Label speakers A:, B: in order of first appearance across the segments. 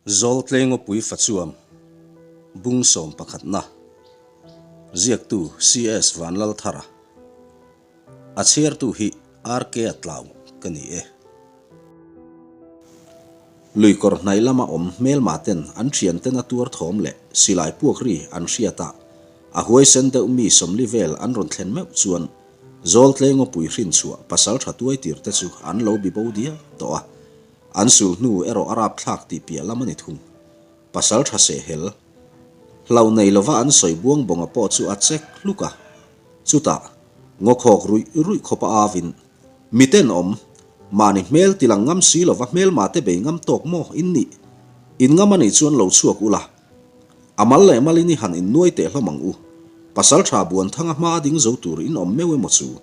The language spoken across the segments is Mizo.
A: Zawltlengawpui Fachuam, Bung sawmpakhatna, Ziaktu CS Vanlalthara, A chhiartu hi RK a tlau ka ni e. Luikawr hnaih lama awm hmelma ten an thianten a tuar thawm leh silai puak ri an hriat a, a huaisen deuh mi 40 vel an rawn thlen meuh chuan Zawltlengawpui hrinchhuah pasaltha tuaitir te chu an lo bibo dial tawh a. An sul hnu erawh a rapthlak tih piah lam a ni thung. Pasal tha seh hel. Hlau nei lova an sawi buang bawnga pawh chu a chek hluk a. Chutah, ngaw khawk ruih ruih khawp a avin, Miten awm, mahni hmel tilang ngam si lova hmelma te bei ngam tawk maw in nih? In ngam a nih chuan lo chhuak ula. A mal leh malin i han innuai teh hlawm ang u. Pasal tha Buanthanga hma a ding zo tur in awm meuh emaw chu?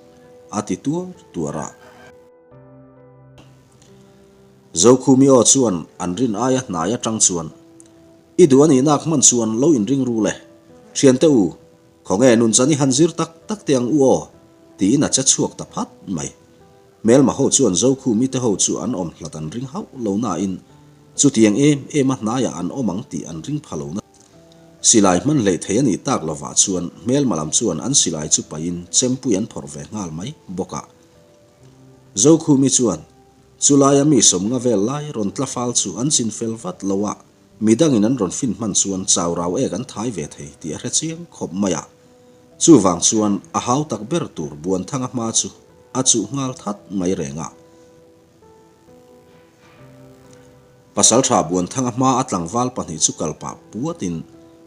A: a ti tuar tuar a. Zokhumi aw chuan an rin aia hnai atang chuan, I duh a nih nak hman chuan lo inring ru le. Thiante u, khawnge nunchan i han zir tak tak teh ang u aw, tiin a che chhuak ta phat mai. Hmelma ho chuan Zokhumi te ho chu an awm hlat an ring hauh lo nain chutiang em em a hnaiah an awm ang tih an ring pha lo na. Silai hman hleih thei a nih tak lovah chuan hmelma lam chuan an silai chu paihin chempui an phawrh ve nghal mai bawk a. Zokhumi chuan, Chulaia mi sawmnga vel lai rawn tla fal chu an chin fel vat lo a, midangin an rawn fin hman chuan chau rau ek an thai ve thei tih a hre chiang khawp mai a. Chuvang chuan a hau tak ber tur Buanthanga hma chu a chuh nghal that mai reng a. Pasaltha Buanthanga hma a tlangval pahnih chu kal pah puatin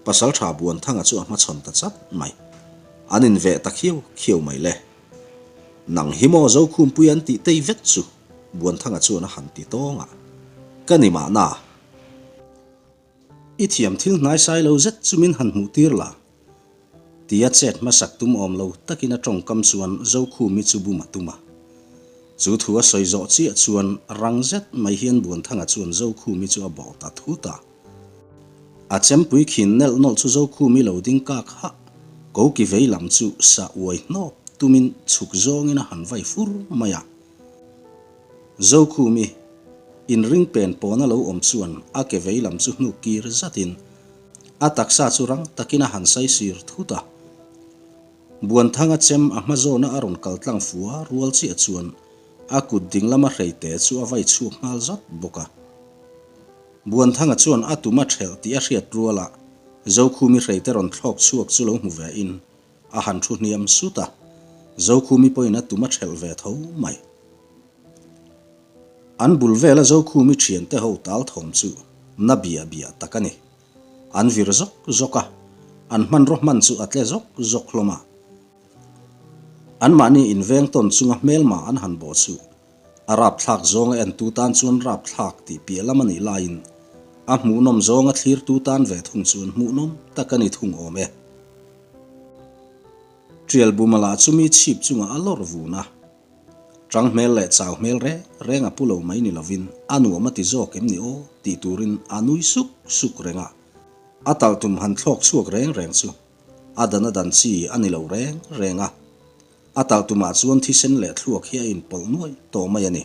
A: Pasaltha Buanthanga chu a hmachhawn ta chat mai. An inveh ta khiau khiau mai le. Nang hi maw Zokhumpui an tih tei vek chu Buanthanga chuan a han ti tawng a, Ka ni mahna. I thiam thil hnaisai lo zet chu min han hmuh tir la. Tia chet hmasak tum awm lo takin a tawngkam chuan Zokhumi chu bum a tum a. Chu thu a sawi zawh chiah chuan rang zet mai hian Buanthanga chuan Zokhumi chu a bawh ta thut a. A chempui khin nelh nawlh chu Zokhumi lo ding kak hah, koki vei lam chu sa uai hnawp tumin chhuk zawngin a han vai fur mai a. Zokhumi inring pen pawna lo awm chuan a ke vei lam chu hnuk kir zatin a taksa chu rang takin a han saisir thut a. Buanthanga chem a hma zawna a rawn kal tlang fua rual chiah chuan a kut ding lama hreite chu a vai chhuak nghal zat bawk a. Buanthanga chuan a tum a thelh tih a hriat rualah Zokhumi hreite rawn thlawk chhuak chu lo hmu ve in a han thu hniam sut a, Zokhumi pawhin a tum a thelh ve tho mai. An bul vela Zokhumi thiante ho tal thawm chu na biah biah tak a ni. An vir zawk zawk a, an hmanraw hman chu a tle zawk zawk hlawm a. Anmahni inveng tawn chunga hmelma an han bawh chu A rapthlak zawnga entu tan chuan rapthlak tih piah lam a nih laiin a hmuhnawm zawnga thlirtu tan ve thung chuan hmuhnawm tak a ni thung awm e. Tial buma lah chu mi chhip chungah a lawr vun a. Tang hmel leh chau hmel reng reng a pu lo mai ni lovin a nuam a ti zawk em ni aw tih turin a nui suk suk reng a. A talhtum han thlawk chhuak reng reng chu a dan a dan chi a ni lo reng reng a. A talh tumah chuan thisen leh thluak hi a inpawlh nuai tawh mai a ni.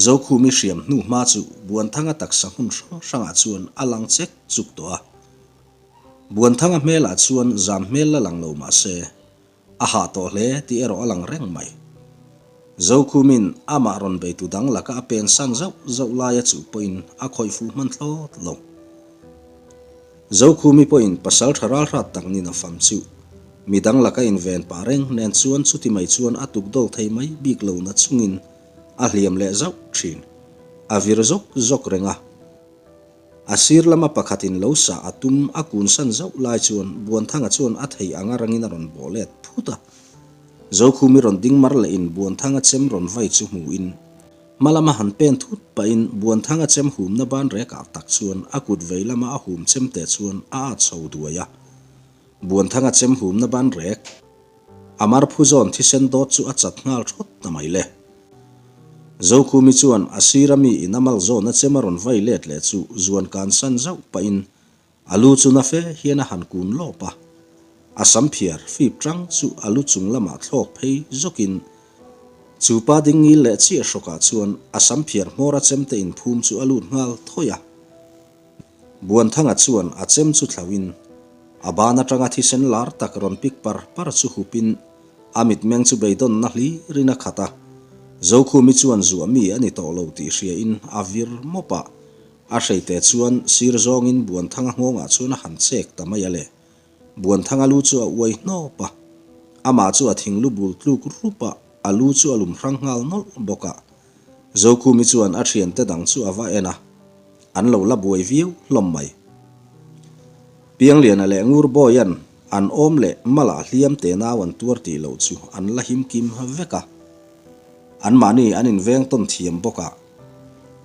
A: Zokhumi hriam hnu hma chu Buanthanga taksa hmun hrang hrangah chuan a lang chek chuk tawh a. Buanthanga hmelah chuan zam hmel la lang lo mah se, a hah tawh hle tih erawh a lang reng mai. Zokhumin amah rawn beitu dang laka a pensan zauh zauh laia chuh pawhin a khawih fuh hman thlawt lo. Zokhumi pawhin pasal tha ral hrat tak nin a fam chu. Midang laka inven pah reng nen chuan chuti mai chuan a tuk dawk thei mai bik lo na chungin a hliam leh zauh thin. A vir zawk zawk reng a. A sir lama pakhatin lo sah a tum a kunsan zauh lai chuan Buanthanga chuan a thei anga rangin a rawn bawh let phut a. Zokhumi rawn ding mar lehin Buanthanga chem rawn vai chu hmuhin Hma lama han pen thut pahin Buanthanga chem humna ban rekah tak chuan a kut vei lama a hum chem te chuan a at chho duai a. Buanthanga chem humna ban rek a mar phu zawn thisen dawt chu a chat nghal thawt ta mai le. Zokhumi chuan a sira mi in a mal zawna chem a rawn vai let leh chu zuan kan san zauh pahin A lu chu na fe hian a han kun lawp a, a sam phiar fip tang chu a lu chung lamah thlawk phei zawkin. Chu pa ding ngil leh chiah hrawkah chuan a sam phiar hmawr a chemte inphum chu a lut nghal thawih a. Buanthanga chuan a chem chu thlauhin a ban atanga thisen lar tak rawn pik par par chu hupin a mitmeng chu beidawnna hlirin a khat a. Zokhumi chuan zuah mi a ni tawh lo tih hriain a vir mawp a. A hreite chuan sir zawngin Buanthanga nghawngah chuan a han chek ta mai a le. Buanthanga lu chu a uai hnawp a, amah chu a thinglu bul tluk rup a, a lu chu a lum hrang nghal nawlh bawk a. Zokhumi chuan a thiante dang chu a va en a, an lo la buai viau hlawm mai. Piangliana leh Ngurbawia'n an awm leh malah hliam te nau an tuar tih loh chu an la him kim vek a. Anmahni an inveng tawn thiam bawk a,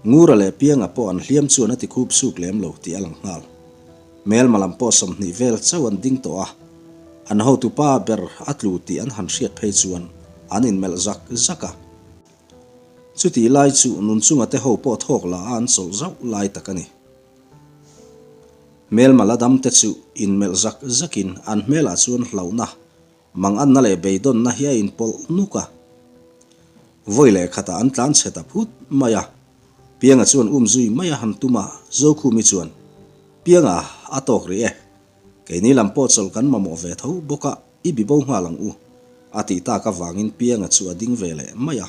A: Ngura leh Pianga pawh an hliam chuan a ti khup suk lem lo tih a lang nghal. Hmelma lam pawh 20 vel chauh an ding tawh a, an hotupa ber a tlu tih an han hriat phei chuan an inmelh zak zak a. Chutih lai chu nunchunga te ho pawh thawk la a an chawlh zauh lai tak a ni. Hmelma la dam te chu inmelh zak zakin an hmelah chuan hlauhna, manganna leh beidawnna hi a inpawlh nuk a. Vawi leh khatah an tlan chhe ta phut mai a. Pianga chuan um zui mai a han tum a, Zokhumi chuan, Pianga, a tawk rih e. Keini lam pawh chawlh kan mamawh ve tho bawk a, i bi bo nghal ang u, a tih tak avangin Pianga chu a ding ve leh mai a.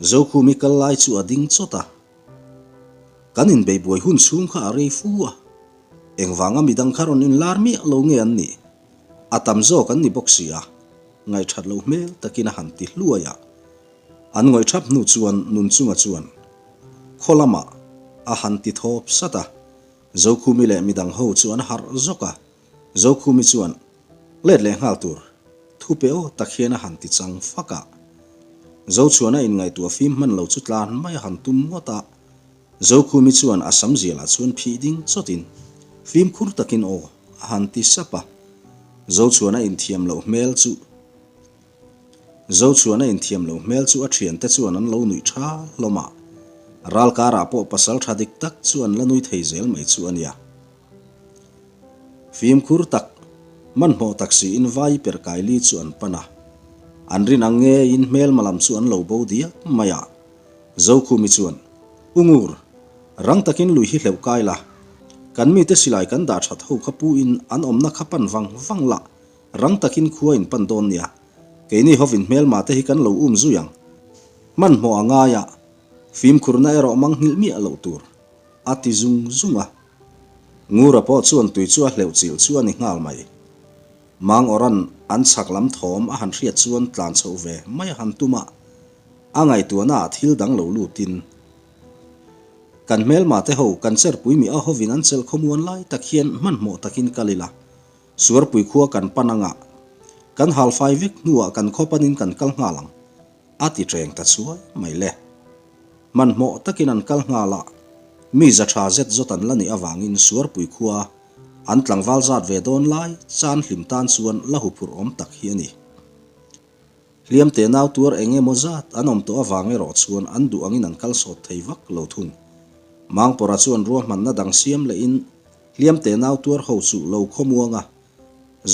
A: Zokhumi kal lai chu a ding chawt a. Kan inbeibuai hun chhung kha a rei fu a, engvanga midang kha rawn inlar miah lo nge an nih? A tam zawk an ni bawk si a, ngaihthat loh hmel takin a han ti hluai a. An ngawih thap hnu chuan Nunchunga chuan khaw lamah a han ti thawp sat a, Zokhumi leh midang ho chu an harh zawk a, Zokhumi chuan let leh nghal tur thu pe aw tak hian a han ti chang fak a. Zochhuana inngaihtuah fim hman lo chu tlan mai a han tum ngawt a, Zokhumi chuan a sam zialah chuan phih ding chawtin fimkhur takin aw a han ti sap a, Zochhuana inthiam loh hmel chu. Zochhuana inthiam lo hmel chu a thiante chuan an lo nuih tha hlawm a, ral karah pawh pasal tha dik tak chu an la nui thei zel mai chu a nia. Fimkhur tak, hmanhmawh tak siin vai per kai li chu an pan a, an rin ang ngeiin hmelma lam chu an lo bo diak mai a. Zokhumi chuan, U Ngur, rang takin lui hi hleuh kai la, kan mite silai kan dah that ho kha pu in an awmna kha pan vang vang la, Rang takin khua in pan dawn nia. Keini hovin hmelma te hi kan lo um zui ang. Hmanhmawh a ngai a, fimkhurna erawh mang nghilh miah loh tur, a ti zung zung a. Ngura pawh chuan tui chu a hleuh chilh chu a ni nghal mai. Mang awran an chhak lam thawm a han hriat chuan tlan chhoh ve mai a han tum a, a ngaihtuahna ah thil dang lo lutin, Kan hmelma te ho kan cherpui mi a hovin an chelh khawmuan lai tak hian hmanhmawh takin kal ila, Suarpui khua kan pan anga, kan halfai vek hnuah kan khaw panin kan kal nghal ang, a ti reng ta chuai mai le. Hmanhmawh takin an kal nghal a, mi za tha zet zawt an la nih avangin Suarpui khua an tlangval zat ve dawn lai chan hlim tan chuan la huphurh awm tak hi a ni. Hliam te nau tuar eng emaw zat an awm tawh avang erawh chuan an duh angin an kal sawt thei vak lo thung. Mangpawrha chuan ruahmanna dang siam lehin hliam te nau tuar ho chu lo khawmuang a,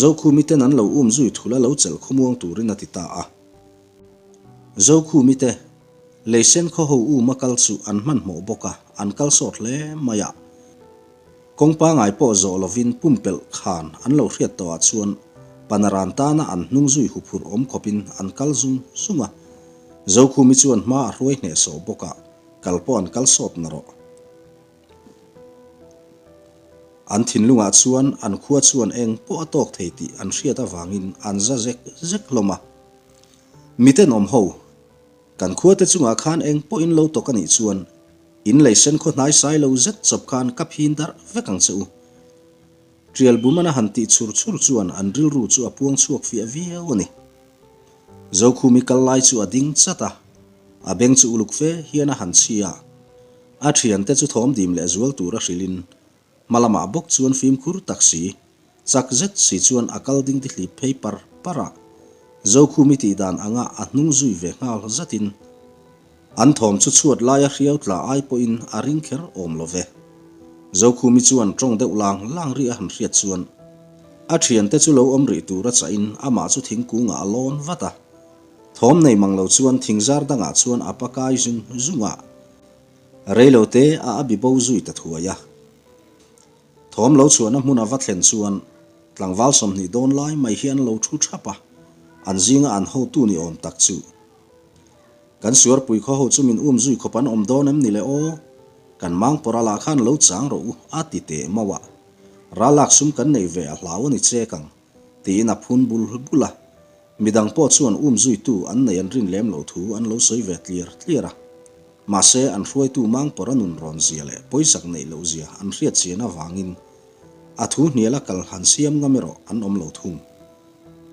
A: Zokhumi ten an lo um zui thul a lo chelh khawmuang turin a ti ta a. Zokhumi te leisen khaw ho um a kal chu an hmanhmawh bawk a, an kal sawt hle mai a. Kawng pangai pawh zawh lovin pumpelh khan an lo hriat tawhah chuan Panaran tana an hnung zui huphurh awm khawpin an kal zung zung a. Zokhumi chuan hma a hruai hnehsawh bawk a, kal pawh an kal sawt na rawh. An thinlungah chuan an khua chuan eng pawh a tawk thei tih an hriat avangin an za zek zek hlawm a. Mitenawm ho, kan khuate chungah khan eng pawhin lo tawk a nih chuan In lei sen khaw hnai sai lo zet chawp khan ka phin darh vek ang che u. Tial Bumana han tih chhur chhur chuan an rilru chu a puang chhuak fiah viau a ni. Zokhumi kal lai chu a ding chat a, a beng chu uluk fe hian a han chhi a. A thiante chu thawm dim leh zual tur a hrilhin hma lamah bawk chuan fimkhur tak si, chak zet si chuan a kal ding ti hlip phei par par a. Zokhumi tih dan anga a hnung zui ve nghal zatin An thawm chu chhuat laia hriau tla ai pawhin a ring kher awm lo ve. Zokhumi chuan tawng deuh lang lang ri a han hriat chuan a thiante chu lo awm rih tura chahin amah chu thingkungah a lawn vat a. Thawm nei mang lo chuan thingzar dangah chuan a pakai zung zung a. Reilote a a bi bo zui ta thuai a. Thawm lo chhuahna hmun a va thlen chuan tlangval 20 dawn lai mai hi an lo thu thap a, an zinga an hotu ni awm tak chu. Kan suarpui khaw ho chu min um zui khawp an awm dawn em ni le aw? Kan mangpawrh a lah khan lo chang rawh u a ti teh mauh a. Ral lak sum kan neih ve a hlau a ni chek ang tiin a phun bul bul a. Midang pawh chuan um zuitu an nei an rin lem loh thu an lo sawi ve tliar tliar a. Mahse an hruaitu mangpawrh a nun rawn zia leh pawisak neih loh zia an hriat chian avangin a thu hnial a kal han siam ngam erawh an awm lo thung.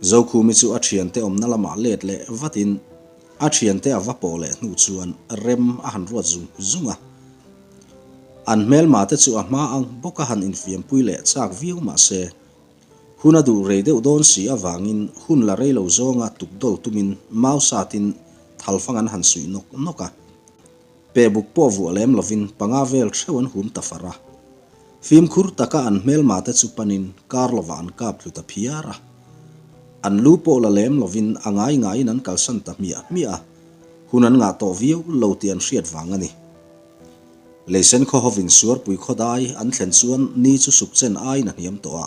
A: Zokhumi chu a thiante awmna lamah let leh vatin a thiante a va pawh leh hnu chuan rem a han ruat zung zung a. An hmelma te chu a hma ang bawk a han infiampui leh chak viau mah se, hun a duh rei deuh dawn si avangin hun la rei lo zawnga tukdawl tumin mau satin thalfang an han suih nawk nawk a. Pehbuk pawh vuah lem lovin panga vel theuh an hum ta far a. Fimkhur taka an hmelma te chu panin kar lovah an kap tlu ta phiar a. An lu pawh la lem lovin a ngai ngaiin an kalsan ta hmiah hmiah a, hun an ngah tawh viau lo tih an hriat vang a ni. Leisen khaw hovin Suarpui khawdai an thlen chuan ni chu suk chen aiin a hniam tawh a.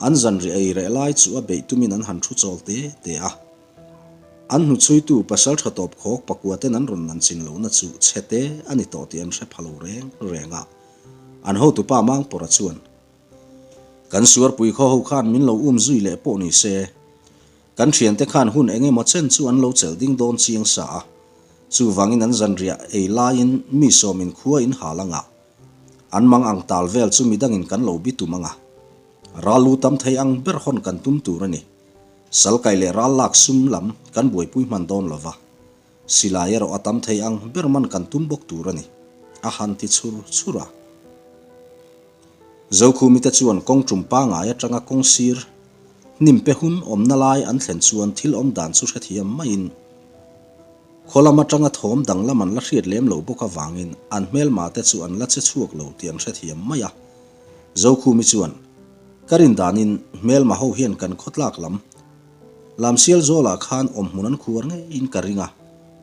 A: An zanri ei reh lai chu a beih tumin an han thu chawl te te a. An hnuchhuitu pasal tha tawp khawk pakua ten an rawn nan chin lohna chu chhe te a ni tawh tih an hre pha lo reng reng a. An hotupa Mangpawrha chuan, Kan suarpui khaw ho khan min lo um zui leh pawh ni se, kan thiante khan hun eng emaw chen chu an lo chelh ding dawn chiang sa a, chuvangin an zanriah ei laiin mi sawmin khua in hal anga, an mang ang tal vel chu midangin kan lo bitum anga, ral lu tam thei ang ber hawn kan tum tur a ni. Sal kai leh ral lak sum lam kan buaipui hman dawn lo va, silai erawh a tam thei ang ber man kan tum bawk tur a ni, a han ti chhur chhur a. Zokhumite chuan kawng tum pangai atanga kawng sir hnim pe hun awmna lai an thlen chuan thil awm dan chu hrethiam maiin khaw lam atanga thawm danglam an la hriat lem lo bawk avangin an hmelma te chu an la che chhuak lo tih an hrethiam mai a. Zokhumi chuan, Ka rin danin hmelma ho hian kan khawtlak lam Lamsial zawlah khan awmhmun an khuar ngeiin ka ring a,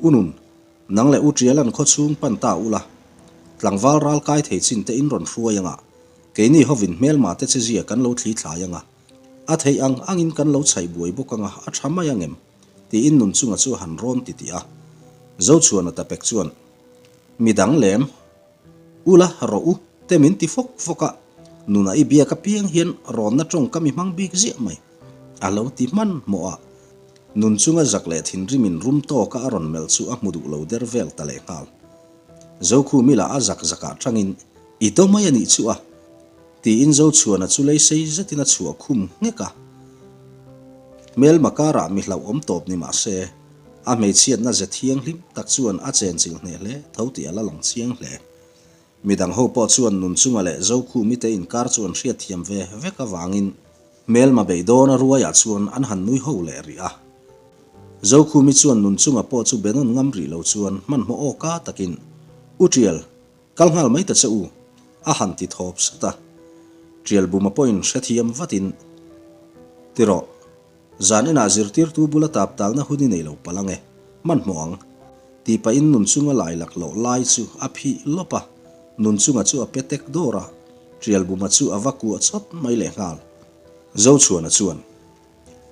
A: U Nun, nang leh U Ṭialan khaw chhung pan ta ula, tlangval ral kai thei chin te in rawn hruai anga, keini hovin hmelma te che zia kan lo thli thlai anga, a theih ang angin kan lo chhaih buai bawk anga a ṭha mai angem? tiin Nunchunga chu a han rawn ti tih a. Zochhuana tapek chuan, Midang lem. Ula rawh u te min ti fawk fawk a, nuna i biak apiang hian rawnna tawngkam i hmang bik ziah mai. A lo ti hmanhmawh a, nun chunga zak leh thinrimin rum tawka a rawn melh chu a hmu duh lo der vel ta leh nghal. Zokhumi lah a zak zakah tangin, I do mai a nih chu a! Tiin Zochhuana chu lei sei zetin a chhuah khum nghek a. Hmelma karah mi hlauhawm tawp ni mah se, A hmeichhiatna ze thianghlim tak chuan a chenchilh hneh hle tho tih a la lang chiang hle. Midang ho pawh chuan Nunchunga leh Zokhumite inkar chu an hriatthiam ve vek avangin hmelma beidawn a ruaiah chuan an han nui ho leh rih a. Zokhumi chuan Nunchunga pawh chu benawn ngam rih lo chuan hmanhmawh awka takin, U Tial, Kal nghal mai ta che u, a han ti thawp sat a. Tial buma pawhin hrethiam vatin, Ti rawh, zan inah zirtirtu bula tap talna hun i nei lo palh ange, hmanhmawh ang, tih pahin Nunchunga lai laklawh lai chu a phih lawp a, Nunchunga chu a pe tek dawr a, Tial buma chu a va kuah chawt mai lehnghal. Zochhuana chuan.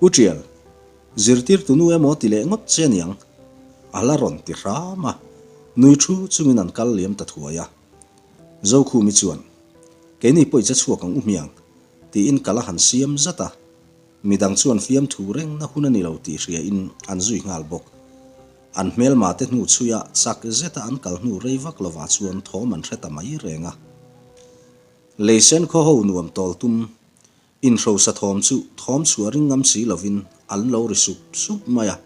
A: U Tial, zirtirtu nu emaw ti leh ngawt che aniang, a la rawn ti hram a, nui thu chungin an kal liam ta thuai a. Zokhumi chuan, Keini pawh i che chhuak ang u hmiang, tiin kal a han siam zat a, midang chuan fiamthu rengna hun a ni lo tih hriain an zui nghal bawk. An hmelma te hnu chhuia chak zeta an kal hnu rei vak lovah chuan thawm an hre ta mai reng a. Leisen khaw ho nuam tawl tum Inhrosa thawm chu thawm chhuah ring ngam si lovin an lo ri sup sup mai a.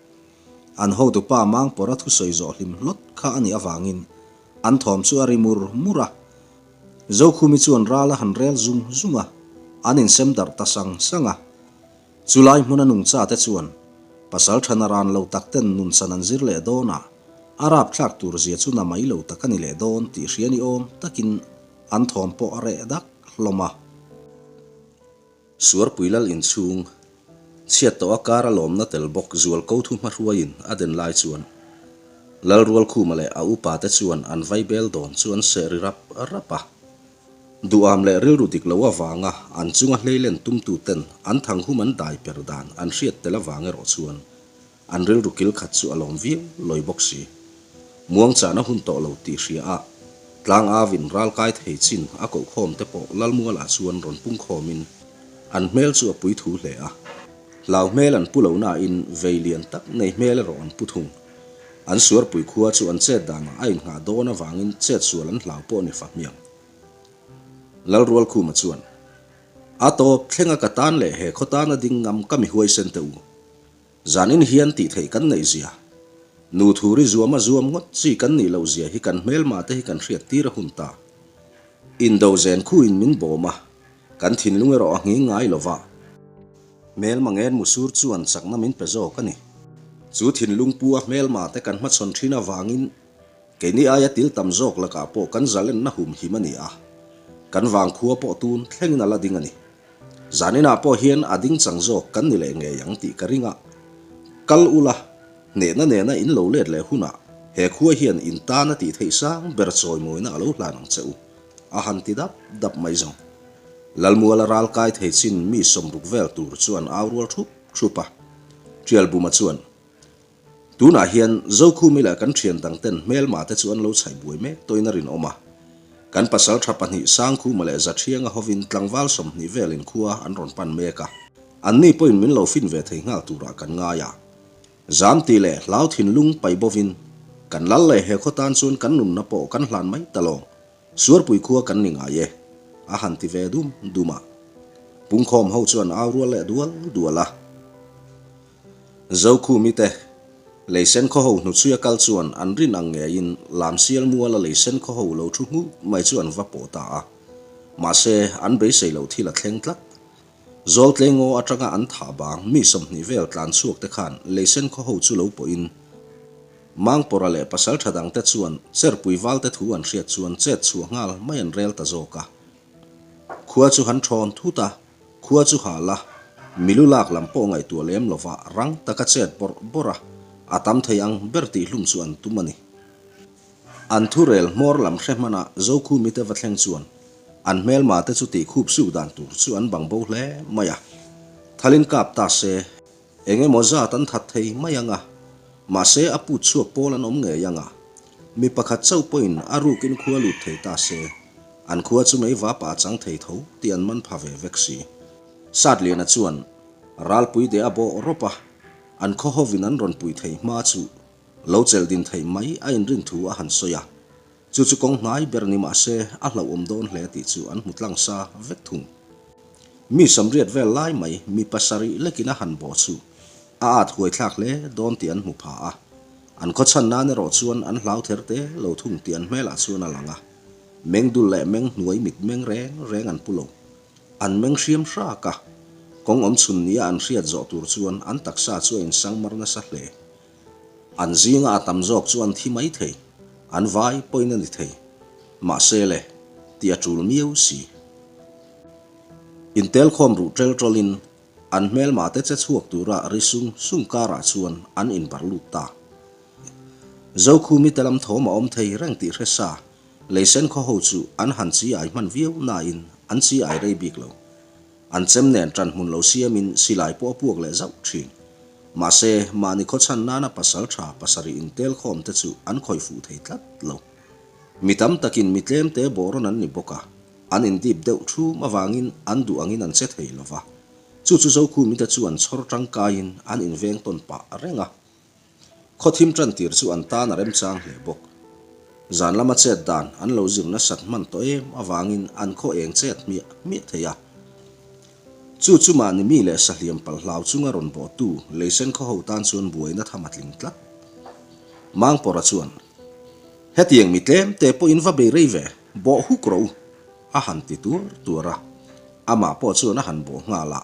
A: An hotupa Mangpawrha thusawi zawh hlim hlawt kha a nih avangin an thawm chu a ri mur mur a. Zokhumi chuan ral a han rel zung zung a, an insem darh ta sang sang a. Chulai hmuna nungcha te chuan pasal thana ran lo tak ten nunchan an zir leh dawn a, a rapthlak tur zia chu na mai lo tak a ni leh dawn tih hria ni awm takin an thawm pawh a reh dak hlawm a. Suarpui lal inchhung. Chhiat tawh a kar a lawmna tel bawk zualko thu hmahruaiin a den lai chuan Lalrualkhuma leh a upate chuan an vaibel dawn chu an seh ri rap rap a. Duham leh rilru dik lo avanga an chunga hleilen tumtuten an thanghum an dai per dan an hriat tel avang erawh chuan an rilru kil khat chu a lawm viau lawi bawk si. Muangchahna hun tawh lo tih hria a, tlang avin ral kai thei chin a kohkhawm te pawh Lalmualah chuan rawn pungkhawmin an hmel chu a pui thu hle a. Hlau hmel an pu lo nain vei lian tak nei hmel erawh an pu thung. An suarpui khua chu an chet danah a innghah dawn avangin chet sual an hlau pawh ni fa hmiang. Lalrualkhuma chuan, A tawp, thlenga ka tan leh he khaw tana ding ngam ka mi huaisen teh u. Zanin hian tih theih kan neih zia. Nu thuri zuama zuam ngawt chi kan nih loh zia hi kan hmelma te hi kan hriat tir a hun ta. Indo zen khuin min bawm a, kan thinlung erawh a nghing ngai lo va. Hmelma ngen musur chuan chakna min pe zawk a ni. Chu thinlung pu a hmelma te kan hmachhawn thin avangin keini aia til tam zawk lakah pawh kan zalenna humhim a ni a, kan vangkhua pawh tun thlengin a la ding a ni. Zaninah pawh hian a ding chang zawk kan ni leh ngei ang tih ka ring a. Kal ula, hnehna nena in lo let leh hunah he khua hian in tan a tih theih sang ber chawimawina a lo hlan ang che u, a han ti dap dap mai zawng. Lalmuala ral kai thei chin mi sawmruk vel tur chuan au rual thup thup a. Tialbuma chuan. Tunah hian Zokhumi leh kan thian dang ten hmelma te chu an lo chhaih buai mek tawhin a rinawm a. Kan pasal tha pahnih Sangkhuma leh Zathianga hovin tlangval 20 velin khua an rawn pan mek a. Anni pawhin min lo fin ve thei nghal turah kan ngai a. Zam tih leh hlau thinlung paih bovin kan lal leh he khaw tan chuan kan nunna pawh kan hlan mai ta lo. Suarpui khua kan ni ngai e, a han ti ve dum dum a. Pungkhawm ho chuan au rual leh dual dual a. Zokhumi te, Leisen khaw ho hnuchhuia kal chuan an rin ang ngeiin Lamsial muala Leisen khaw ho lo thu nghuk mai chu an va pawh ta a. Mahse, an beisei loh thil a thleng tlat. Zawltlei ngaw atanga an thah bang mi 20 vel tlan chhuak te khan Leisen khaw ho chu lo pawhin Mangpawrha leh pasaltha dangte chuan Cherpui valte thu an hriat chuan chet chhuah nghal mai an rel ta zawk a. Khua chu han thawn thut a, Khua chu hal a, milu lak lam pawh ngaihtuah lem lova rang taka chet bawrh bawrh a, a tam thei ang ber tih hlum chu an tum a ni. An thurel hmawr lam hre hmana Zokhumite va thleng chuan an hmelma te chu tih khup suk dan tur chu an bang bo hle mai a. Thalin kap ta se, eng emaw zat an that thei mai ang a, mahse a put chhuak pawl an awm ngei ang a, mi pakhat chauh pawhin a rukin khua lut thei ta se, An khua chu mei vapa a chang thei tho tih an man pha ve vek si. Satliana chuan ralpui deh a bawh rawp a, an khaw hovin an rawn pui thei hma chu lo chelh din theih mai a inrin thu a han sawi a. Chu chu kawng hnai ber ni mah se a hlauhawm dawn hle tih chu an hmu tlang sa vek thung. Mi 80 vel lai mai mi pasarih lekin a han bawh chu a at huai thlak hle dawn tih an hmu pha a. An khaw chhan nan erawh chuan an hlau ther te lo thung tih an hmelah chuan a lang a. Meng dul leh meng hnuai mit meng reng reng an pu lo. An meng hriam hrak a, kawng awm chhun nia an hriat zawh tur chuan an taksa chu a insang mar nasa hle. An zinga a tam zawk chu an thi mai thei, an vai pawhin a ni thei. Mahse le, tih a tul miau si. Intelkhawm ruh tel tawlin an hmelmate che chhuak tura ri sung sung karah chuan an inbar lut ta. Zokhumi te lam thawm a awm thei reng tih hre sa, Leisen khaw ho chu an han chi ai hman viau nain an chi ai rei bik lo. An chem nen ṭan hmun lo siamin silai pawh a puak leh zauh ṭhin. Mahse, mahni khaw chhan nana pasal ṭha pasarih intel khawm te chu an khawih fuh thei tlat lo. Mi tam takin mi tlem te bawhrawn an ni bawk a, an indip deuh ṭhum avangin an duh angin an che thei lo va. Chu chu Zokhumi te chu an chhawr ṭangkaiin an inveng tawn pah reng a. Khaw thim tan tir chu an tan a remchang hle bawk. Zan lama chet dan an lo zir nasat hman tawh em avangin an khaw eng chet hmiah hmiah thei a. Chu chu mahni mi leh sahliam palh hlau chunga rawn bawhtu Leisen khaw ho tan chuan buaina tham a tling tlat. Mangpawrha chuan, Hetiang mi tlem te pawhin va bei rei ve, bawh huk rawh u, a han ti tuar tuar a. Amah pawh chuan a han bawh nghal a.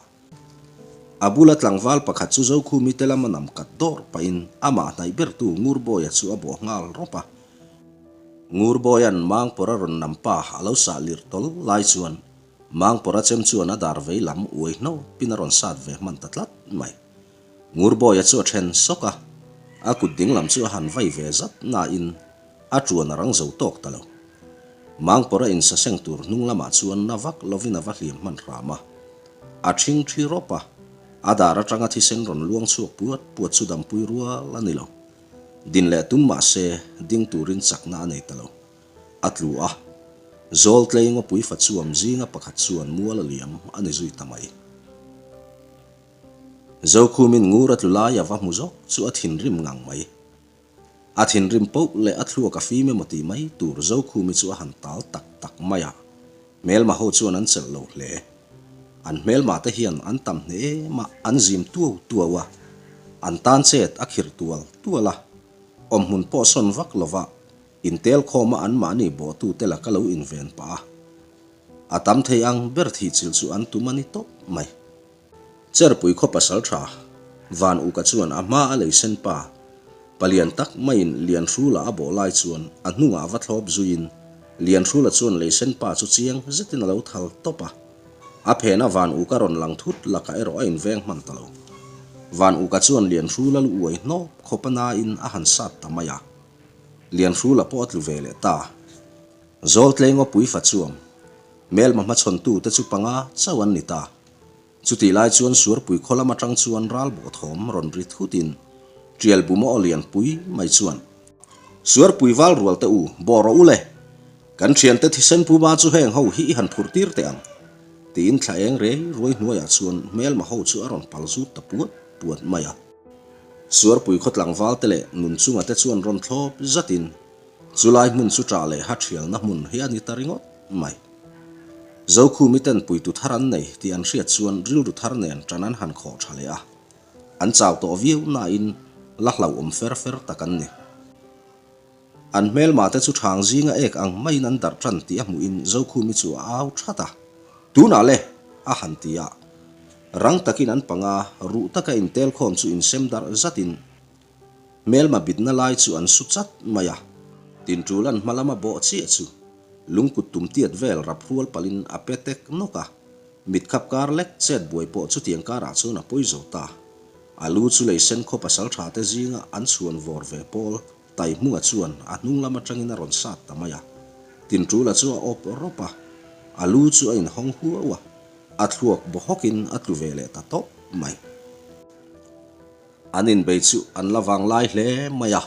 A: A bula tlangval pakhat chu Zokhumi te lama nam kat dawr pahin amah hnaih bertu Ngurbawia chu a bawh nghal rawp a. Ngurbawia'n Mangpawrh a rawn nam pa a lo sah lirh tawl lai chuan Mangpawrha chem chuan a dar vei lam uai hnawpin a rawn sat ve hman ta tlat mai. Ngurbawia chu a then sawk a, a kut dinglam chu a han vai ve zat nain a tuan a rang zo tawk ta lo. Mangpawrha insaseng tur hnung lamah chuan na vak lovin a va hliam hman hram a. A ṭhing ṭhi rawp a, a dar aṭanga thisen rawn luang chhuak puat puat chu dampui rual a ni lo. Din leh tum mah se ding turin chakna a nei ta lo. A tlu a, Zawl tlei ngawpui fa chuam zinga pakhat chuan mual a liam a ni zui ta mai. Zokhumin ngur a tlu lai a va hmu zawk chu a thinrim ngang mai. A thinrim poh leh a thluak a fim emaw tih mai tur Zokhumi chu a han tal tak tak mai a, hmelma ho chuan an chelh lo hle. An hmelma te hian an tam hne em a, an zim tuau tuau a, an tan chet a khirh tual tual a, awmhmun pawh sawn vak lova intel khawma anmahni bawhtute laka lo inven pah a, a tam thei ang ber thihchilh chu an tum a ni tawp mai. Cherpui khaw pasal tha Van Uka chuan a hma a lei sen pa palian tak maiin Lianhrula a bawh lai chuan a hnungah va thlawp zuiin Lianhrula chuan lei sen pa chu chiang zetin a lo thal tawp a. A phena Van Uka rawn lang thut lakah erawh a inveng hman ta lo. Van Uka chuan Lianhrula lu uai hnawp khawp a nain a han sat ta mai a. Lianhrula pawh a tlu ve leh ta. Zawltlei ngawpui fa chuam hmelma hmachhawntute chu panga chauh an ni ta. Chutih lai chuan Suarpui khaw lam atang chuan ral bawh thawm rawn ri thutin Tial buma aw lian pui mai chuan, Suarpui val rual te u, bawh rawh u le! Kan thiante thisen puma chu heng ho hi i han phurh tir teh ang, tiin thla eng rei ruai hnuaiah chuan hmelma ho chu a rawn pal zut ta puat puat mai a. Suarpui khaw tlangval te leh nun chunga te chuan rawn thlawp zatin chulai hmun chu ṭah leh ha ṭhialna hmun hi a ni ta ringawt mai. Zokhumi ten puitu thar an nei tih an hriat chuan rilru thar nen ṭan an han khawh ṭha leh a, an chau tawh viau nain la hlauhawm fer fer tak an ni. An hmelma te chu ṭhang zinga ek ang maiin an darh ṭan tih a hmuhin Zokhumi chu a au ṭhat a, Tunah le! a han ti a. Rang takin an panga ruh taka intelkhawm chu insem darh zatin Hmelma bitna lai chu an su chat mai a, tintul an hma lama bawh chiah chu lungkut tum tiat vel rap rual palin a pe tek nawk a, mitkhap kar lek chet buai pawh chutiang karah chuan a pawi zo ta. A lu chu lei sen khaw pasal tha te zinga an chhuan vawr ve pawl Taihmunga chuan a hnung lam atangin a rawn sat ta mai a, tintula chu a awp rawp a, a lu chu a inhawng huau a, a thluak baw hawkin a tlu ve leh ta tawp mai. An inbei chu an la vang lai hle mai a,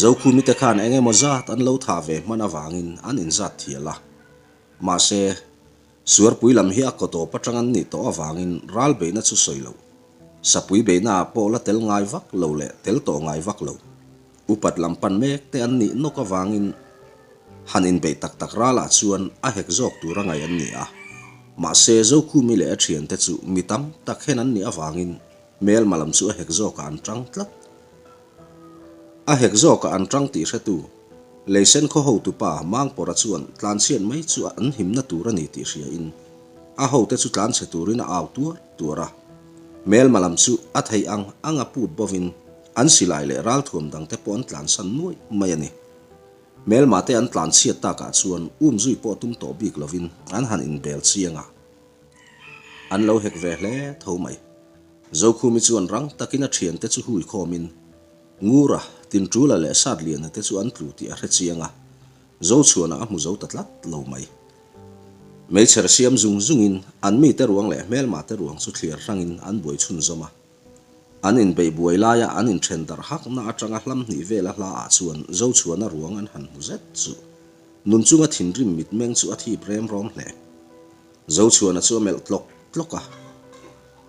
A: Zokhumi te khan eng emaw zat an lo thah ve hman avangin an inzat thial a. Mahse, Suarpui lam hi a kaw tawp atang an nih tawh avangin ral beihna chu sawi lo. Sapui beihnaah pawh la tel ngai vak lo leh tel tawh ngai vak lo. Upat lam pan mek te an nih nawk avangin han inbeih tak tak ralah chuan a hek zawk tur a ngaih an ni a. Mahse, Zokhumi leh a thiante chu mi tam tak hen an nih avangin Hmelma lam chu a hek zawkah an tang tlat. A hek zawkah an tang tih hretu, Leisen khaw hotupa Mangpawrha chuan tlanchhiat mai chu an himna tur a ni tih hriain a hote chu tlanchhe turin a au tuar tuar a. Hmelma lam chu a theih ang ang a put bovin an silai leh ralthuam dangte pawh an tlansan nuaih mai a ni. Hmelma te an tlanchhiat takah chuan umzui pawh tum tawh bik lovin an han inbel chiang a. An lo hek ve hle tho mai. Zokhumi chuan rang takin a thiante chu hui khawmin Ngura, Tinṭula leh Satliana te chu an tlu tih a hre chiang a, Zochhuana a hmu zo ta tlat lo mai. Meichher siam zung zungin an mite ruang leh hmelma te ruang chu thliar hrangin an buai chhunzawm a. An inbeih buai laia an inthen darh hakna atanga hlam hnih vela hla ah chuan Zochhuana ruang an han hmu zet chu nun chunga thinrim mitmeng chu a thip rem rawm hle. Zochhuana chu a melh tlawk tlawk a.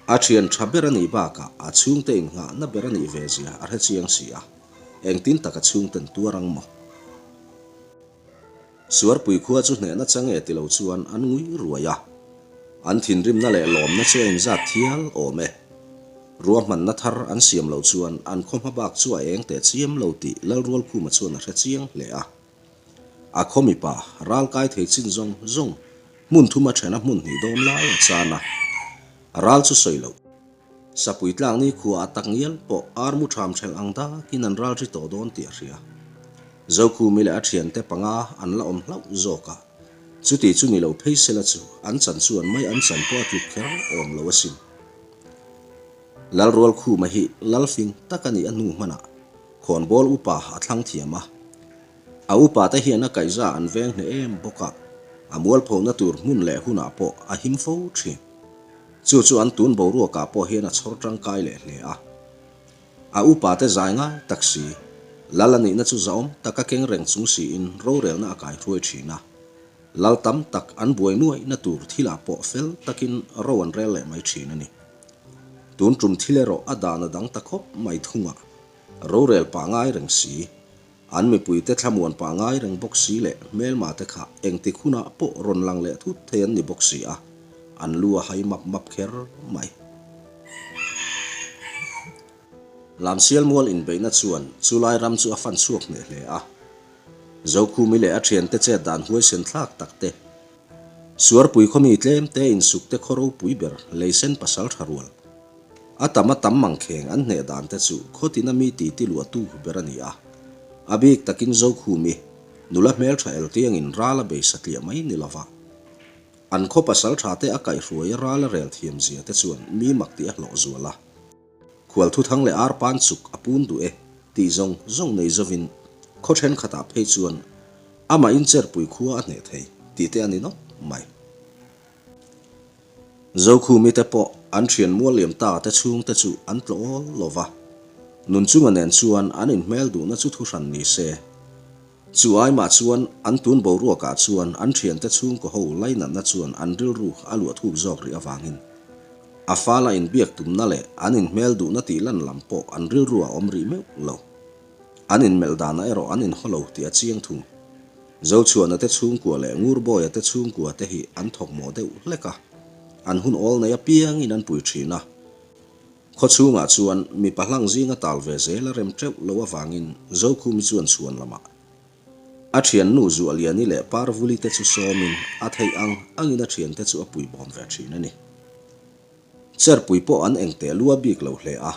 A: A thian tha ber a nih bakah a chhungte innghahna ber a nih ve zia a hre chiang si a, engtin tak a chhungten tuar ang maw? Suarpui khua chu hnehna chang e ti lo chuan an ngui ruai a. An thinrimna leh lawmna chu a inzat thial awm e. Ruahmanna thar an siam loh chuan an khaw hma bak chu a eng teh chiam lo tih Lalrualkhuma chuan a hre chiang hle a. A khaw mipa ral kai thei chin zawng zawng hmun thuma thena hmun hnih dawm lai a chan a, ral chu sawi loh. Sapui tlak ni khua a tak ngial pawh ar mu tham thelh ang dakin an ral ri tawh dawn tih a hria. Zokhumi leh a thiante panga an la awm hlauh zawk a. Chuti chu ni lo phei sela chu an chan chuan mai an chan pawh a tluk kher awm lo asin. Lalrualkhuma hi lalfing tak a nih a hnu hmanah khawnbawl upa a thlang thiam a. A upate hian a kaihza an veng hneh em bawk a, a mualphona tur hmun leh hunah pawh a him fo thin. Chu chu an tun boruakah pawh hian a chhawr tangkai leh hle a. A upate zai ngai tak si, Lal a nihna chu zahawm taka keng reng chung siin rorelna a kaihruai thin a. Lal tam tak an buai nuaihna tur thilah pawh fel takin ro an rel leh mai thin a ni. Tun tum thil erawh a dan a dang ta khawp mai thung a, rorel pah ngai reng si. An mipuite thlamuan pah ngai reng bawk si leh hmelma te kha engtik hunah pawh rawn lang leh thut thei an ni bawk si a, an lu a hai map map kher mai. Lamsial mual inbeihna chuan chulai ram chu a fan chhuak hneh hle a. Zokhumi leh a thiante chet dan huaisen thlak tak te, Suarpui khawmi tlem te insuk te khaw ropui ber leisen pasal tha rual, A tam a tam mangkheng an hneh dan te chu khawtina mi titi luahtu ber a ni a. A bik takin Zokhumi, nula hmeltha eltiangin ral a bei satliah mai ni lova. An khaw pasal tha te a kaihhruai a ral a rel thiam zia te chuan mi mak tih a hlawh zual a. Khual thuthang leh arpan chuk a pun duh e tih zawng zawng nei zovin khaw thenkhatah phei chuan amah incherpui khua a hneh thei tih te a ni nawk mai. Zokhumi te pawh an thian mual liam ta te chhung te chu an tlawh awl lo va, Nunchunga nen chuan an inhmel duhna chu thuhran ni se. Chu aimah chuan an tun boruakah chuan an thiante chhungkaw ho lainatna chuan an rilru a luah thuk zawk rih avangin a fala inbiak tumna leh an inhmel duhna tih lan lam pawh an rilru a awm rih meuh lo. An inmelh danah erawh an inhaw lo tih a chiang thung. Zochhuana te chhungkua leh Ngurbawia te chhungkua te hi an thawk mawh deuh hlek a, an hun awl nei apiangin an pui thin a. Khaw chhungah chuan mipa hlang zinga tal ve zel a rem teuh lo avangin Zokhumi chuan chhuan lamah a thiannu Zuahliani leh Parvuli te chu sawmin a theih ang angin a thiante chu a pui bawm ve thin a ni. Cherpui pawh an engteh lua bik lo hle a.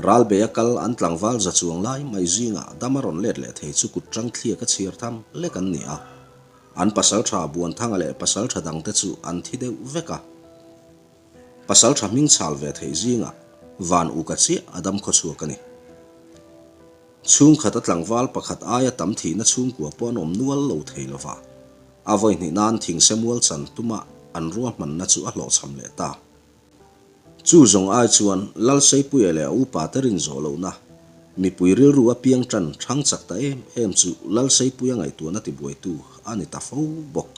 A: Ralbeia kal an tlangval za chuang lai mai zingah dam a rawn let leh thei chu kut tang thliak a chhir tham lek an ni a. An pasaltha Buanthanga leh pasaltha dangte chu an thi deuh vek a. Pasaltha hming chhal ve theih zingah van uka chiah a dam khawchhuak a ni. Chhungkhat a tlangval pakhat aia tam thihna chhungkua pawh an awm nual lo thei lova. A vawi hnih nan thingse mual chan tuma an ruahmanna chu a hlawhchham leh ta. Chu zawng ai chuan Lalseipuia leh a upa te rin zawh lohna, mipui rilru a piang tan thang chak ta em em chu Lalseipuia ngaihtuahna tibuaitu a ni ta fo bawk.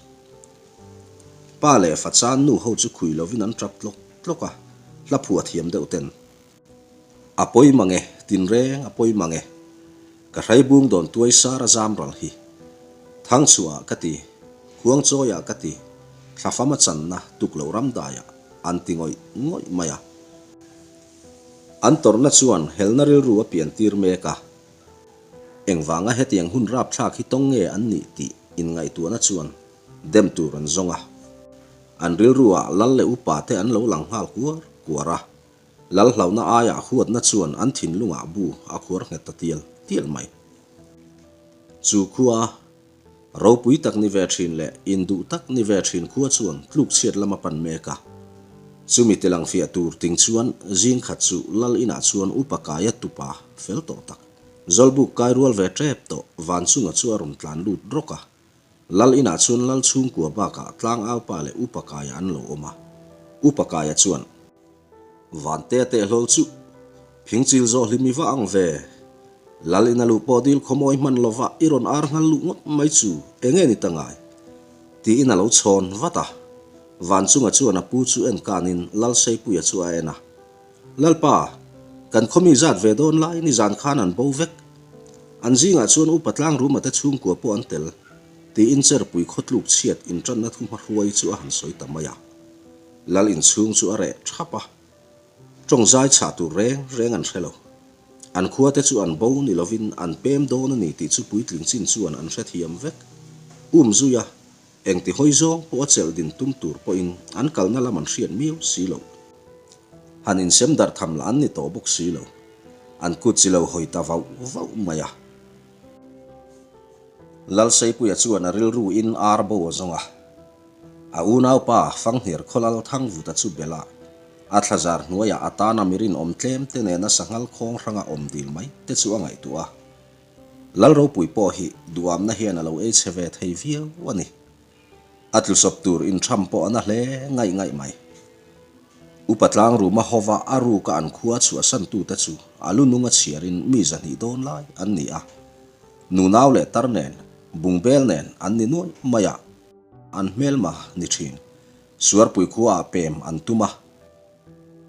A: Pa leh fa chan nu ho chu khui lovin an tap tlawk tlawk a, hla phuah thiam deuh ten. A pawi mang e, tinreng a pawi mang e. Ka hraibung dawn tuai sar a zam ral hi. Thangchhuah ah ka ti, Khuangchawi ah ka ti, Thlafam a channa tuk lo ram dai ah an ti ngawih ngawih mai a. An tawrhna chuan helna rilru a pian tir mek a. Engvanga hetiang hun rapthlak hi tawng nge an nih tih inngaihtuahna chuan dem tur an zawng a. An rilru ah lal leh upa te an lo lang nghal kuar kuar a. Lalhlauhna aiah huatna chuan an thinlungah bu a khuar nghet ta tial tial mai. Chu khua, ropui tak ni ve thin leh induh tak ni ve thin khua chuan tluk chhiat lam a pan mek a. Chumi tilang fiah tur ting chuan zing khat chu Lal inah chuan upa kaia tupa fel tawh tak, Zawlbuk kai rual ve tep tawh Vanchunga chu a rawn tlan lut rawk a. Lal inah chuan Lal chhungkua bakah tlangaupa leh Upa Kaia an lo awm a. Upa Kaia chuan, Vantea tehlawl chu phingchil zawh hlim i va ang ve. Lal ina luh pawh dil khawmawi hman lova i rawn ar nghal luh ngawt mai chu enge ni ta ngai? tiin a lo chhawn vat a. Vanchunga chuan a pu chu en kanin Lal Seipuia chu a en a. Lalpa, kan khawmi zat ve dawn lai nizan khan an bo vek. An zingah chuan Upa Tlangruma te chhungkua pawh an tel, tiin Cherpui khawtluk chhiat intanna thu hmahruai chu a han sawi ta mai a. Lal inchhung chu a reh thap a, tawng zai chhah tur reng reng an hre lo. An khua te chu an bo ni lovin an pem dawn a ni tih chu puitling chin chuan an hrethiam vek. Um zui a, Engti hawi zawng pawh a chelh din tum tur pawhin an kalna lam an hriat miau si lo. Han insem darh tham lah an ni tawh bawk si lo. An kut chi lo hawi ta vauh vauh mai a. Lalseipuia chuan a rilru in ar bo a zawng a. A unaupa Fanghniar Khawlal Thangvuta chu bela a thlazar hnuaiah a tana mi rinawm tlem te nena sanghal khawng hranga awm dil mai te chu a ngaihtuah a. Lalropui pawh hi duamna hian a lo ei chhe ve thei viau a ni. A tlusawp tur intham pawh a na hle ngaih ngaih mai. Upa tlangruma hova a ruka an khua chhuahsantute chu a lu nunga chhiarin mi 200 dawn lai an ni a. Nunau leh tar nen, bungbel nen an ni nuaih mai a, an hmelma ni thin. Suarpui khuaah pem an tum a.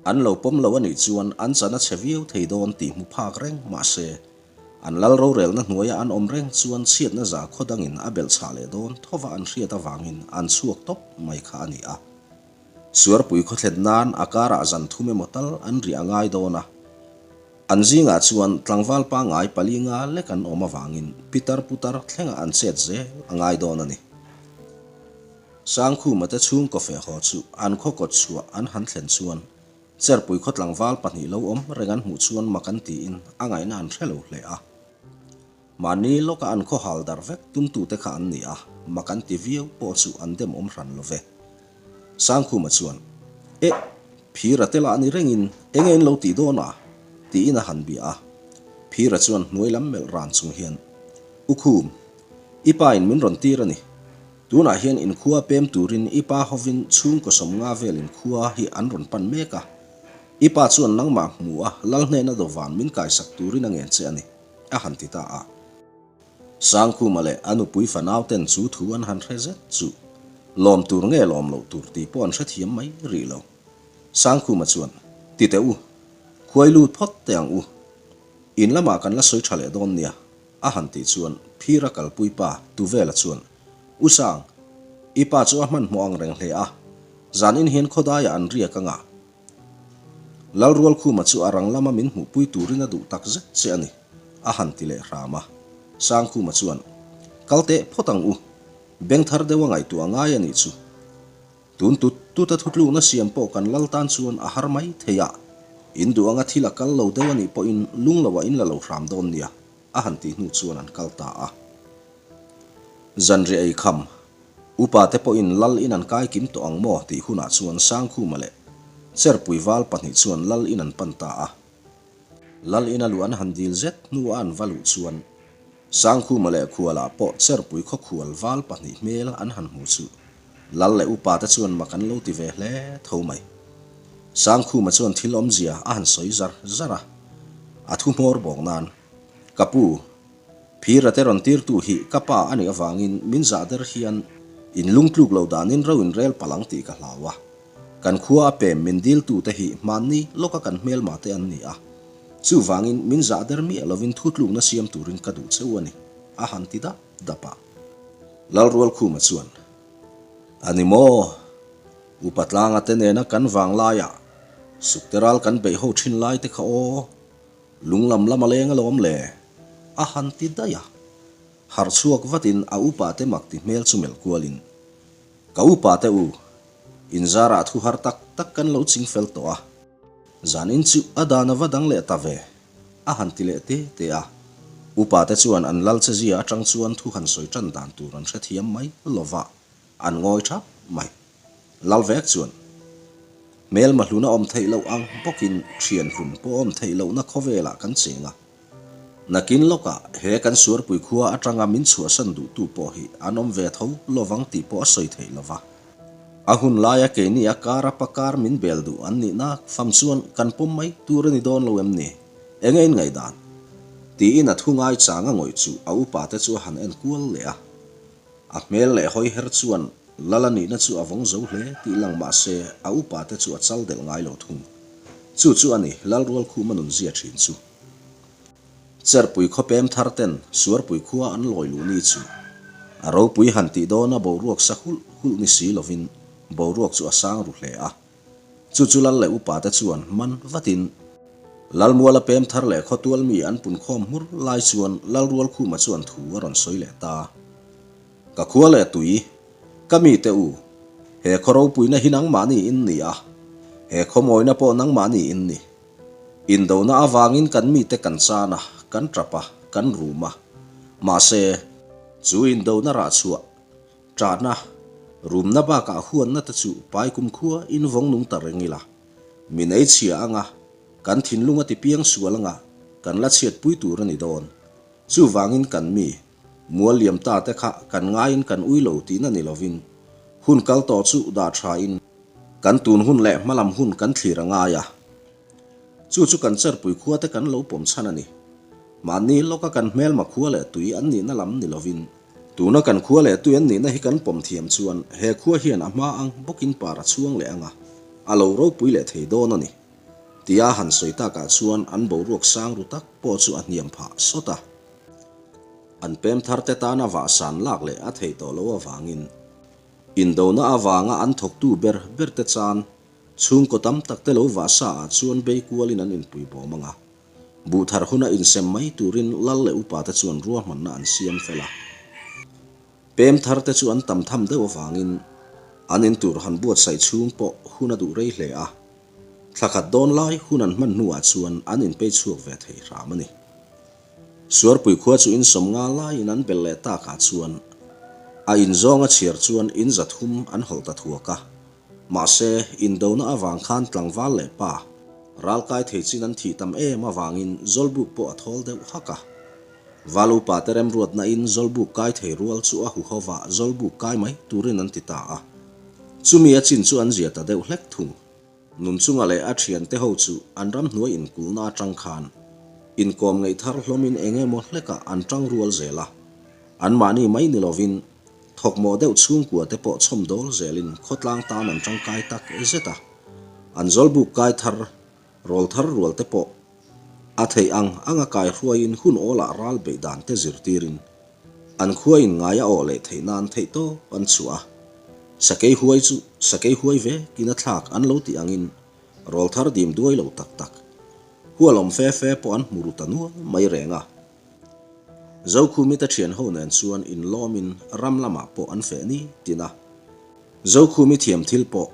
A: An lo pawm lo a nih chuan an chan a chhe viau thei dawn tih hmu phak reng mahse, An lal rorelna hnuaia an awm reng chuan chhiatna za khaw dangin a belh chhah leh dawn thova an hriat avangin an chhuak tawp mai kha a ni a. Suarpui khawthlen nan a karah zan thum emaw tal an riah a ngai dawn a. An zingah chuan tlangval pangngai pali nga lek an awm avangin pitar putar thlenga an chet zel a ngai dawn a ni. Sangkhuma te chhungkaw feh haw chu an khaw kawt chhuah an han thlen chuan Cherpui khaw tlangval pahnih lo awm reng an hmuh chuan mak an tiin a ngaihna an hre lo hle a. Mahni lawka an khaw hal darh vek tumtute kha an ni a, mak an ti viau pawh chu an dem awm hran lo ve. Sangkhuma chuan, Eh, Phira te lah ni rengin enge in lo tih dawn a? tiin a han bia a. Phira chuan hnuai lam melh ran chung hian, U Khum, i pa in min rawn tir a ni. Tunah hian inkhua pem turin i pa hovin chhungkaw 50 vel inkhua hi an rawn pan mek a. I pa chuan nangmah hmu a lal hnena dawvan min kaisak turin a ngen che a ni, a han ti ta a. Sangkhuma leh a nupui fanau ten chu thu an han hre zet chu lawm tur nge lawm loh tur tih pawh an hrethiam mai rih lo. Sangkhuma chuan, Ti teh u, khuai lut phawt teh ang u. In lamah kan la sawi tha leh dawn nia, a han tih chuan Phira kalpui pa Tuvela chuan, U Sang, i pa chu a hmanhmawh ang reng hle a, zan in hian khawdaiah an riak anga. Lalrualkhuma chu a rang lama min hmuhpui turin a duh tak zet che a ni, a han ti leh hram a. Sangkhuma chuan, Kal teh phawt ang u, beng thar deuh a ngaihtuah ngai a nih chu. Tun tut tut a thutlukna siam pawh kan lal tan chuan a har mai thei a, in duh anga thil a kal lo deuh a nih pawhin lung loah in la lo hram dawn nia, a han tih hnu chuan an kal ta a. Zanriah ei kham, upa te pawhin lal in an kai kim tawh ang maw tih hunah chuan Sangkhuma leh Cherpui val pahnih chuan lal in an pan ta a. Lal ina luh an han dil zet hnua an va luh chuan Sangkhuma leh Khuala pawh Cherpui khaw khual val pahnih hmel an han hmu chu lal leh upa te chuan mak an lo ti ve hle tho mai. Sangkhuma chuan thil awmzia a han sawi zar zar a, a thu hmawr bawk nan, Ka pu, Phira te rawn tirtu hi ka pa a nih avangin min zah der hian in lungtluk lo danin ro in rel palh ang tih ka hlau a. Kan khua a pem min diltute hi hmanni lawka kan hmelma te an ni a. Chuvangin min zah der miah lovin thutlukna siam turin ka duh cheu a ni, a han ti dap dap a. Lalrualkhuma chuan, A ni maw? Upa tlanga te nena kan vanglaiah sukte ral kan beih ho thin lai te kha aw. Lung lam lam a leng alawm le, a han ti daih a. Harh chhuak vatin a upa te mak ti hmel chu melh kualin, Ka upa te u, inzarah thu har tak tak kan lo ching fel tawh a, zanin chu a dan a va dang leh ta ve, a han ti leh te te a. Upa te chuan an lal che zia atang chuan thu han sawi tan dan tur an hrethiam mai lova, an ngawi thap mai. Lal vek chuan, Hmelma hlun a awm theih loh ang bawkin thian hlun pawh awm theih lohna khawvelah kan cheng a. Nakin lawkah he kan suarpui khua atanga min chhuahsan duhtu pawh hi an awm ve tho lovang tih pawh a sawi theih lova. A hun laia keini a kar a pakar min bel duh an nih nak fam chuan kan pawm mai tur a ni dawn lo em ni? Enge in ngaihdan? Tiin a thu ngai chang a ngawih chu a upate chu a han en kual leh a. A hmel leh hawi her chuan Lala nihna chu a vawng zo hle tih lang mah se a upa te chu a chal delh ngai lo thung. Chu chu a ni Lalrualkhuma nun zia thin chu. Cherpui khaw pem thar ten Suarpui khua an lawi luh ni chu a ropui han tih dawna boruak sa hulh hulh ni si lovin boruak chu a sang ru hle a. Chu chu Lal leh upa te chuan man vatin Lalmuala pem thar leh khawtual mi an punkhawm hmur lai chuan Lalrualkhuma chuan thu a rawn sawi leh ta. Ka khua leh tui, ka mite u, he khaw ropuina hi nangmahni in ni a, he khaw mawina pawh nangmahni in ni. Indona avangin kan mite kan chan a, kan tap a, kan rum a. Mahse, chu indona rah chhuah, ṭahna, Rumna bakah huanna te chu pai kumkhua in vawng nung ta reng ila. Min ei chhia anga, kan thinlung a ti piang sual anga, kan la chhiatpui tur a ni dawn. Chuvangin kan mi, mual liam ta te kha kan ngaiin kan ui lo tihna ni lovin, hun kal tawh chu dah thain kan tun hun leh hmalam hun kan thlir a ngai a. Chu chu kan cherpui khua te kan lo pawm chhan a ni. Mahni lawka kan hmelma khua leh tui an nihna lam ni lovin, tuna kan khua leh tui an nihna hi kan pawm thiam chuan he khua hian a hma ang bawkin par a chhuang leh ang a, a lo ropui leh thei dawn a ni. Tia han sawi takah chuan an boruak sang ru tak pawh chu a hniam phah sawt a. An pem thar te tana vahsan lak leh a theih tawh loh avangin indona avanga an thawktu ber ber te chan Chhungkaw tam tak te lo vah sa ah chuan bei kualin an inpui bawm ang a. Buh thar huna insem mai turin lal leh upa te chuan ruahmanna an siam fel a. Pem thar te chu an tam tham deuh avangin an in tur han buatsaih chhung pawh hun a duh rei hle a. Thla khat dawn lai hun an hman hnuah chuan an inpei chhuak ve thei hram a ni. Suarpui khua chu insawm nga laiin an bel leh takah chuan a inzawng a chhiar chuan in zathum an hawlh ta thuak a. Mahse, indona avang khan tlangval leh pa, ralkai thei chin an thih tam em avangin Zawlbuk pawh a thawl deuh hak a. Val upa te remruatna in Zawlbuk kai thei rual chu a huhova Zawlbuk kai mai turin an ti ta a. Chumi a chin chu an zia ta deuh hlek thung. Nunchunga leh a thiante ho chu an ramhnuai inkulhna atang khan inkawm ngeih thar hlawmin eng emaw hlekah an tang rual zel a. Anmahni mai ni lovin Thawkmawh deuh chhungkua te pawh chhawm dawl zelin khawtlang tan an tangkai tak zet a. An zawlbuk kai thar, rawl thar rual te pawh a theih ang anga kai hruaiin hun awlah ral beih dan te zirtirin an khua in ngai a awh leh theih nan theih tawp an chhuah a. Sakei huai chu sakei huai vekin a thlak an lo tih angin rawl thar dim duai lo tak tak, hual awm fe fe pawh an hmu ru ta nual mai reng a. Zokhumite thian ho nen chuan inlawmin ram lamah pawh an feh ni tin a. Zokhumi thiam thil pawh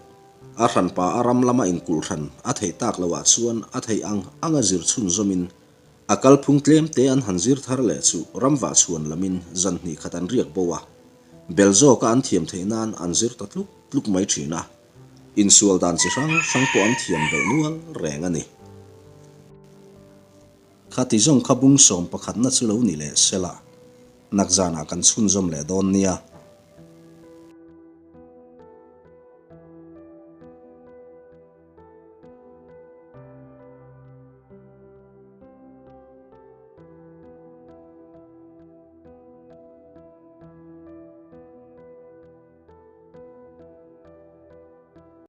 A: a hranpa a ram lama inkulh hran a theih tak loah chuan a theih ang anga zir chhunzawmin a kalphung tlem te an han zir thar leh chu ramvah chhuan lamin zan hnih khat an riak bo a, bel zawka an thiam theih nan an zir ta tluk tluk mai thin a, insual dan chi hrang hrang pawh an thiam belh nual reng a ni. Khati zawng kha bung sawm pakhatna chu lo ni leh sela, nakzanah kan chhunzawm leh dawn nia.